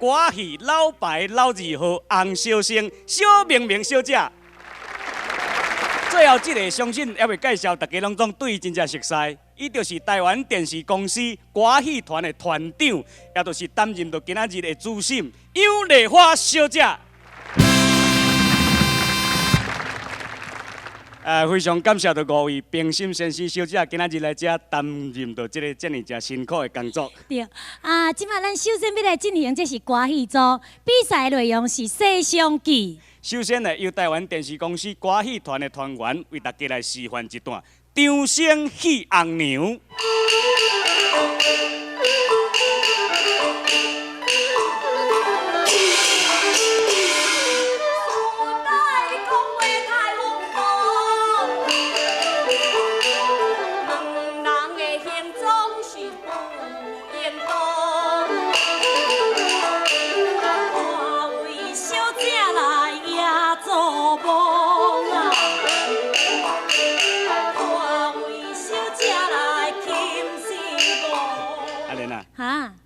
歌戲老牌老字號洪小生小明明小姐。最後這个相信猶未介紹，大家攏總對伊真正熟似，伊就是台灣電視公司歌戲團的團長，也就是擔任著今仔日的主審楊麗花小姐。非常感謝著五位評審先生小姐今仔日來遮擔任著這个遮爾誠辛苦的工作。對，啊，這馬咱首先欲來進行這是歌戲組比賽的內容是西廂記。首先呢，由台灣電視公司歌戲團的團員為大家來示範一段張生戲紅娘。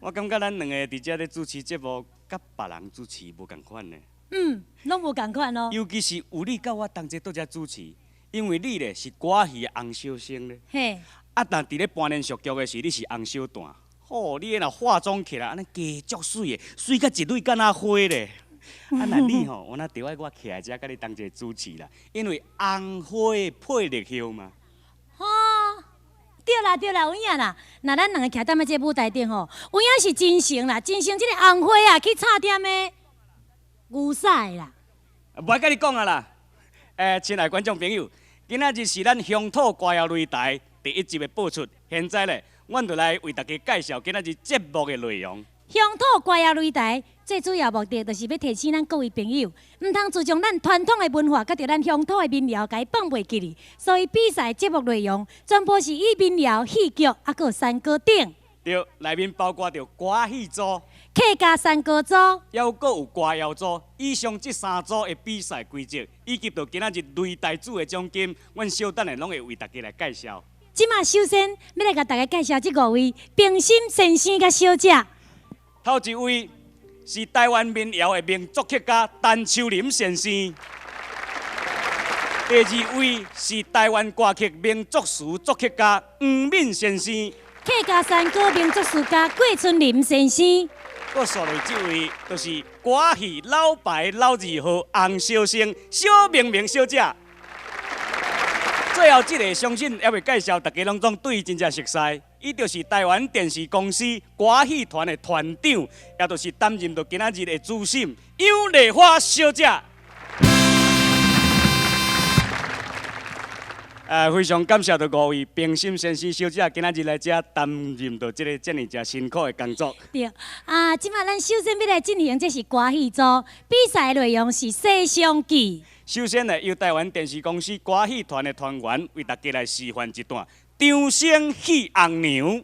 我感覺咱兩個佇遮咧主持節目，佮別人主持無仝款呢。嗯，攏無仝款哦。尤其是有你佮我同齊佇遮主持，因為你咧是歌戲的洪小生咧。嘿。啊，但佇咧扮連續劇的時，你是洪小旦。吼，你若化妝起來，按呢加足媠的，媠甲一蕊敢若花咧。啊，若你吼，我若著愛我徛來遮佮你同齊主持啦，因為紅花配綠葉嘛。吼。對啦對啦，有影啦。若咱兩個徛踮咧這个舞台頂吼，有影是真誠啦，真誠這个紅花啊，去插踮咧牛屎啦。無愛佮你講啊啦。親愛觀眾朋友，今仔日是咱鄉土歌謠擂台第一集的播出。現在咧，阮就來為大家介紹今仔日節目的內容。鄉土歌謠擂台最主要目的，就是欲提醒咱各位朋友，毋通自將咱傳統的文化，佮著咱鄉土的民謠，共伊放袂記哩。所以比賽節目內容，全部是以民謠、戲劇，啊，閣有山歌等。對，內面包括著歌戲組、客家山歌組，猶閣有歌謠組。以上這三組的比賽規則，以及著今仔日擂台主的獎金，阮小等下攏會為大家來介紹。這馬首先欲來共大家介紹這五位評審先生佮小姐。頭一位是台灣民謠的名作曲家陳秋林先生，第二位是台灣歌曲名作詞作曲家黃敏先生，客家山歌名作詞家郭春林先生。閣紲落這位就是歌戲老牌老字號洪小生小明明小姐。最後這个相信猶未介紹，大家攏總對伊真正熟似。伊就是台灣電視公司歌戲團的團長，也就是擔任著今仔日的主審楊麗花小姐。非常感謝著五位評審先生小姐今仔日來遮擔任著這个遮爾誠辛苦的工作。對，啊，這馬咱首先欲來進行這是歌戲組比賽內容是西廂記。首先呢，由台灣電視公司歌戲團的團員為大家來示範一段張生戲紅娘。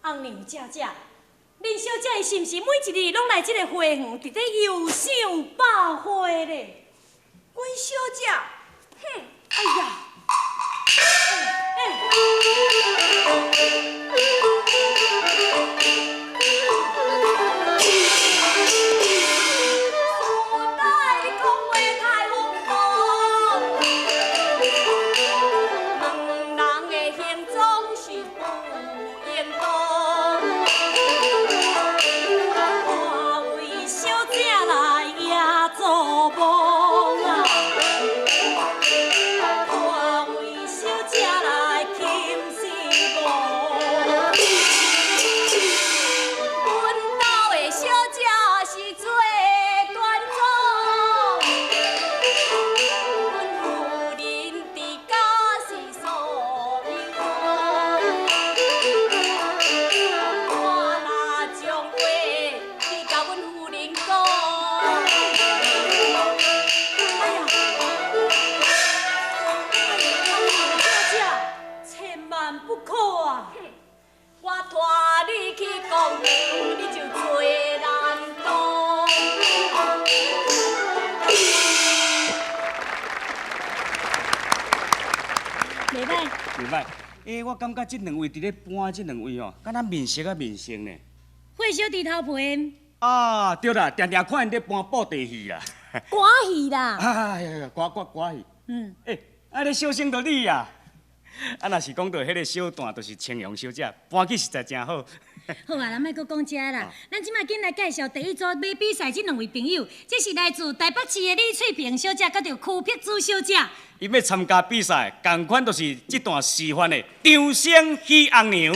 紅娘姐姐，恁小姐伊是毋是每一日攏來這个花園，佇咧遊賞百花咧？阮小姐，哼，哎呀，欸欸。袂歹。欸，我感覺這兩位佇咧搬這兩位吼，敢若面熟啊面熟呢。火燒豬頭皮。啊，對啦，定定看𪜶咧搬布袋戲啦。歌戲啦。哎呀，歌歌歌戲。欸，啊，咧小生就你啊。啊，若是講到彼个小段，就是青陽小姐搬去實在誠好。好啊，咱莫閣講這啦，咱這擺緊來介紹第一組欲比賽這兩位朋友，這是來自台北市的李翠萍小姐，佮著柯碧珠小姐。伊欲參加比賽，仝款就是這段示範的長生喜紅娘。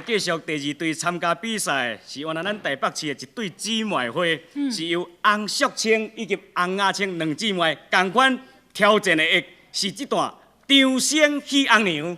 繼續第二隊參加比賽，是原來咱台北市的一對姊妹花，是由洪淑清以及洪雅清兩姊妹仝款挑戰的，是這段長生喜紅娘。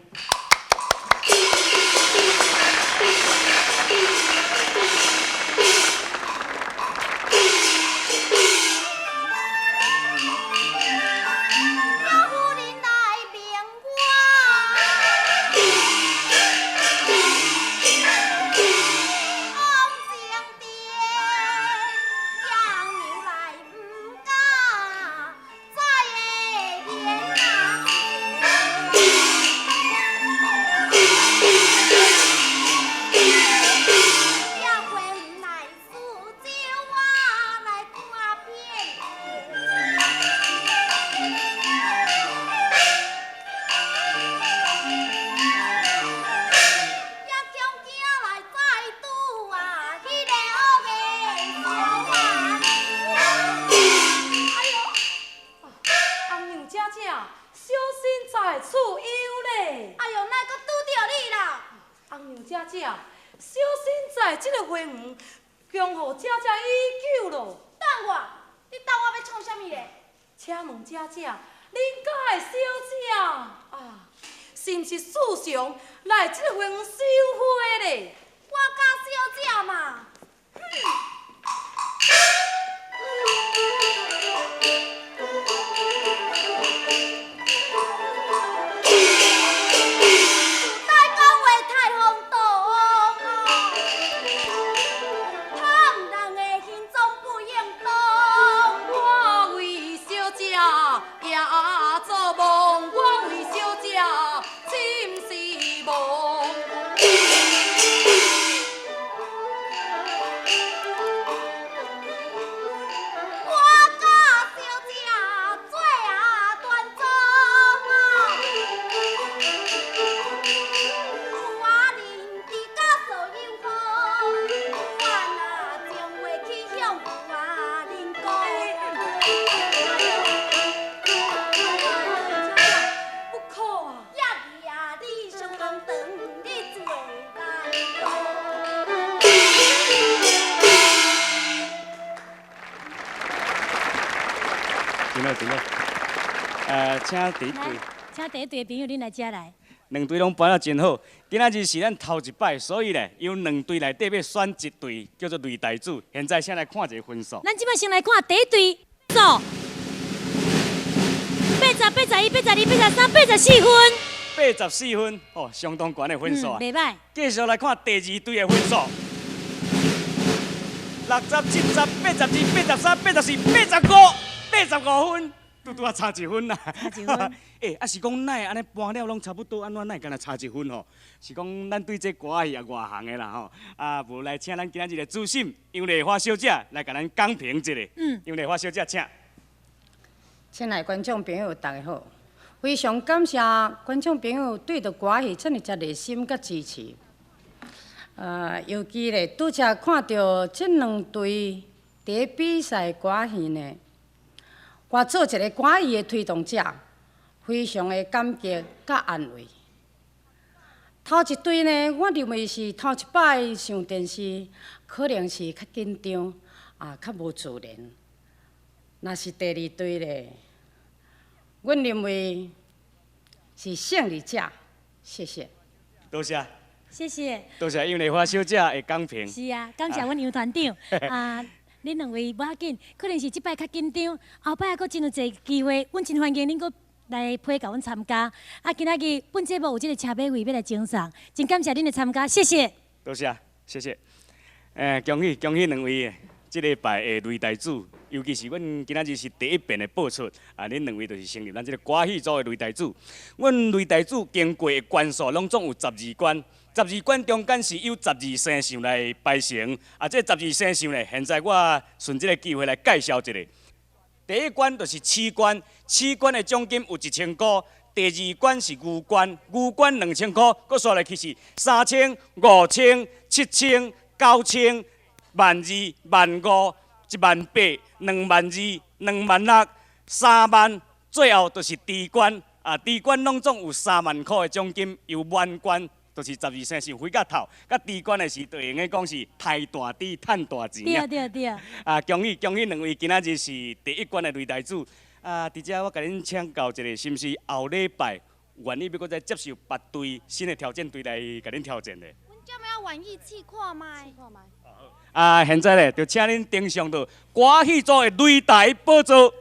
好，真好。請第一隊。請第一隊的朋友，恁來遮來。兩隊攏搬得真好。今仔日是咱頭一擺，所以咧，由兩隊內底欲選一隊叫做擂台主。現在先來看一个分數。咱這擺先來看第一隊數，80、81、82、83、84分。84分，哦，相當懸的分數啊。袂䆀。繼續來看第二隊的分數，60、70、82、83、84、85，85分。拄拄仔差一分啦。差一分。欸，啊是講哪會按呢搬了攏差不多，按怎哪會干焦差一分吼？是講咱對這歌仔戲也外行的啦吼。啊，無來請咱今仔日的主審楊麗花小姐來共咱講評一下。楊麗花小姐，請。親愛觀眾朋友，大家好，非常感謝觀眾朋友對著歌戲這爾濟熱心佮支持。尤其咧，拄才看著這兩隊佇咧比賽歌戲呢，我做一个歌戲的推動者，非常的感激佮安慰。頭一隊呢，我認為是頭一擺上電視，可能是較緊張，啊，較無自然。若是第二隊咧，阮認為是勝利者。謝謝。多謝。謝謝。多謝楊麗花小姐的講評。是啊，感謝阮楊團長。啊，恁兩位無要緊，可能是這擺較緊張，後擺閣真有濟機會，阮真歡迎恁閣來批共阮參加。啊，今仔日本節目有這个車馬費欲來贈送，真感謝恁的參加，謝謝。多謝，謝謝。恭喜恭喜兩位，這禮拜的擂台主，尤其是阮今仔日是第一遍的播出，啊，恁兩位就是成立咱這个歌戲組的擂台主。阮擂台主經過的關數攏總有十二關。十二關中間是由十二生肖來排成，啊，這十二生肖呢，現在我順這个機會來介紹一下。第一關就是鼠關，鼠關的獎金有1000箍。第二關是牛關，牛關2000箍，閣煞落去是3000、5000、7000、9000、12,000、15,000、18,000、22,000、26,000、30,000，最後就是豬關，啊，豬關攏總有30萬箍的獎金，由滿關。就是十二生肖飛甲頭，佮豬關的時，就會用得講是刣大豬趁大錢。對對對。啊，恭喜恭喜兩位，今仔日是第一關的擂台主。啊，佇遮我共恁請教一下，是毋是後禮拜願意欲閣再接受別隊新的挑戰隊來共恁挑戰的？阮這欲願意試看覓。啊，現在咧就請恁登上到歌戲組的擂台寶座。